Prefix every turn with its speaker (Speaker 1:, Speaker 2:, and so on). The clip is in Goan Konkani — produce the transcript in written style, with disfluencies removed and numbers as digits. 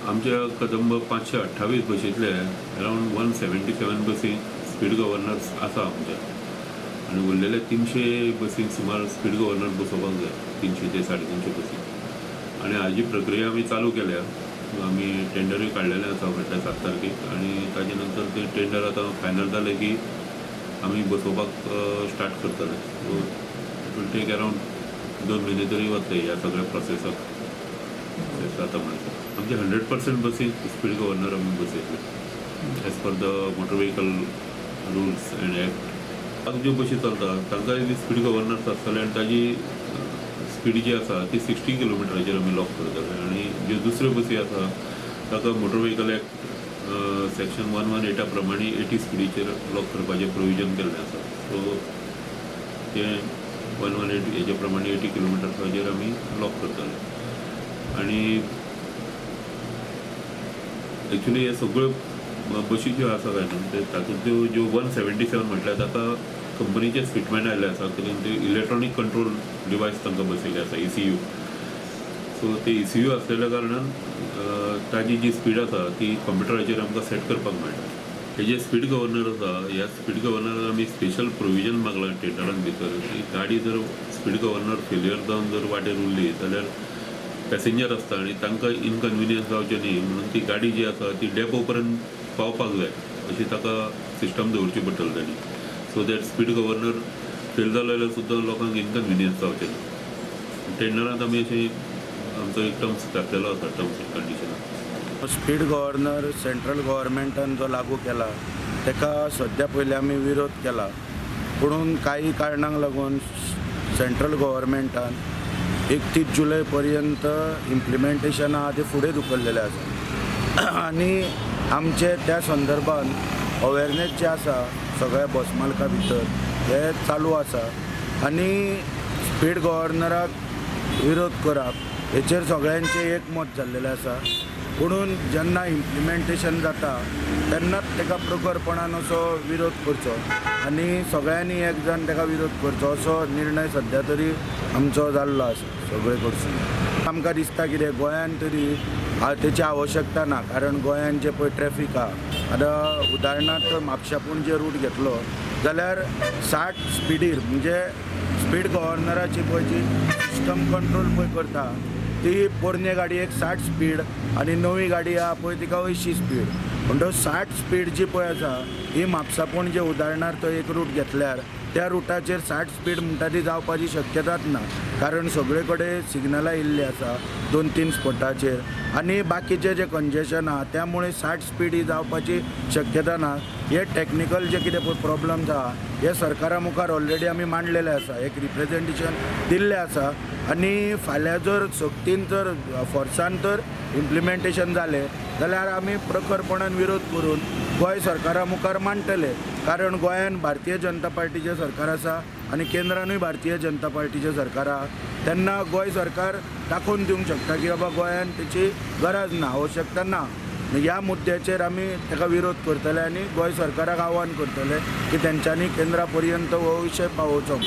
Speaker 1: आमच्या कदंब 528 बशींतले अरावंड 177 बसी स्पीड गव्हर्नर्स आसा आमच्या आनी उरलेले 300 बसींक सुमार स्पीड गव्हर्नर बसोवपाक जाय, 300 ते 350 बसी. आनी हाजी प्रक्रिया आमी चालू केल्या. आमी टेंडरूय काडलेलें आसा फाटल्या 7 तारखेक आनी ताजे नंतर ते टेंडर आतां फायनल जालें की आमी बसोवपाक स्टार्ट करतले. So it will take around 2 म्हयने तरी वतले ह्या सगळ्या प्रोसेसाक जाता म्हणसर. आमचे 100% बसी स्पीड गव्हर्नर आमी बसयतले as per the motor vehicle rules and act. आतां ज्यो बशी चलता तांकांय बी स्पीड गव्हर्नर्स आसतले आनी ताजी स्पीड जी आसा ती 60 किलोमिटराचेर आमी लॉक करतले. आनी ज्यो दुसऱ्यो बसी आसा ताका मोटर व्हेकल एक्ट सेक्शन 118 प्रमाणे 80 स्पिडीचेर लॉक करपाचें प्रोविजन केल्लें आसा. सो तें 118 हेजे प्रमाणे 80 किलोमिटर्साचेर आमी लॉक करतले. आनी एक्चुली हे सगळ्यो बशी ज्यो आसा काय न्हू ते तातूंतल्यो ज्यो 177 म्हटल्यार ताका कंपनीचेच फिटमेंट आयिल्लें आसा, कारण ते इलेक्ट्रॉनीक कंट्रोल डिवायस तांकां बसयल्लें आसा, ECU. सो ते ECU आसलेल्या कारणान ताजी जी स्पीड आसा ती कंप्युटराचेर आमकां सेट करपाक मेळटा. हे जे स्पीड गव्हर्नर आसा ह्या स्पीड गव्हर्नरान आमी स्पेशल प्रोविजन मागलां टेंडरान भितर की गाडी जर स्पीड गव्हर्नर फेलियर जावन जर वाटेर उरली जाल्यार पॅसेंजर आसता आनी तांकां इनकन्विनियन्स जावचें न्ही म्हणून ती गाडी जी आसा ती डेपो पर्यंत पावपाक जाय अशी ताका सिस्टम दवरची पडटली तांणी, so that speed governor fail जालो जाल्यार सुद्दां लोकांक इनकन्विनियन्स जावचें ना. टेंडरांत आमी अशें आमचो एक टर्म्स घातलेलो आसा, टर्म्स एंड कंडिशनां.
Speaker 2: स्पीड गव्हर्नर सेंट्रल गव्हर्मेंटान जो लागू केला ताका सद्या पयलीं आमी विरोध केला, पुणून कांय कारणांक लागून सेंट्रल गव्हर्मेंटान 31 जुलय पर्यंत इम्प्लिमेंटेशन आहा तें फुडें धुकल्लेलें आसा. आनी आमचे त्या संदर्भान अवेरनेस जे आसा सगळ्या बस मालकां भितर हे चालू आसा आनी स्पीड गव्हर्नराक विरोध करप हेचेर सगळ्यांचें एकमत जाल्लेलें आसा. पुणून जेन्ना इम्प्लिमेंटेशन जाता तेन्नाच ताका प्रखरपणान असो विरोध करचो आनी सगळ्यांनी एक जावन ताका विरोध करचो असो निर्णय सद्या तरी आमचो जाल्लो आसा सगळे कडसून. आमकां दिसता कितें गोंयान तरी तेची आवश्यकता ना, कारण गोंयान जे पळय ट्रॅफीक आहा आतां उदाहरणार्थ म्हापशा पणजे रूट घेतलो जाल्यार 60 स्पिडीर म्हणजे स्पीड गव्हर्नराची पळय जी सिस्टम कंट्रोल पळय करता ती पोरणे गाडयेक 60 स्पीड आनी नवी गाडी आहा पळय तिका 80 स्पीड, म्हणटकच 60 स्पीड जी पळय आसा ही म्हापसा पणजे उदाहरणार्थ एक रूट घेतल्यार त्या रुटाचेर 60 स्पीड म्हणटा ती जावपाची शक्यताच ना, कारण सगळे कडेन सिग्नलां इल्लीं आसा 2-3 स्पॉटाचेर आनी बाकीचे जे कंजेशन आहा त्यामुळे 60 स्पीड ही जावपाची शक्यता ना. हे टॅक्निकल जे कितें पळय प्रॉब्लम्स आहा हे सरकारा मुखार ऑलरेडी आमी मांडलेले आसा, एक रिप्रेजेंटेशन दिल्लें आसा आनी फाल्यां जर सक्तीन जर फोर्सान तर इम्प्लिमेंटेशन जालें जाल्यार आमी प्रखरपणान विरोध करून गोंय सरकारा मुखार मांडटले, कारण गोंयान भारतीय जनता पार्टीचें सरकार आसा आनी केंद्रानूय भारतीय जनता पार्टीचें सरकार आहा. तेन्ना गोंय सरकार दाखोवन दिवंक शकता की बाबा गोंयान तेची गरज ना, आवश्यकता ना. ह्या मुद्द्याचेर आमी ताका विरोध करतले आनी गोंय सरकाराक आव्हान करतले की तेंच्यांनी केंद्रा पर्यंत हो विशय पावोवचो.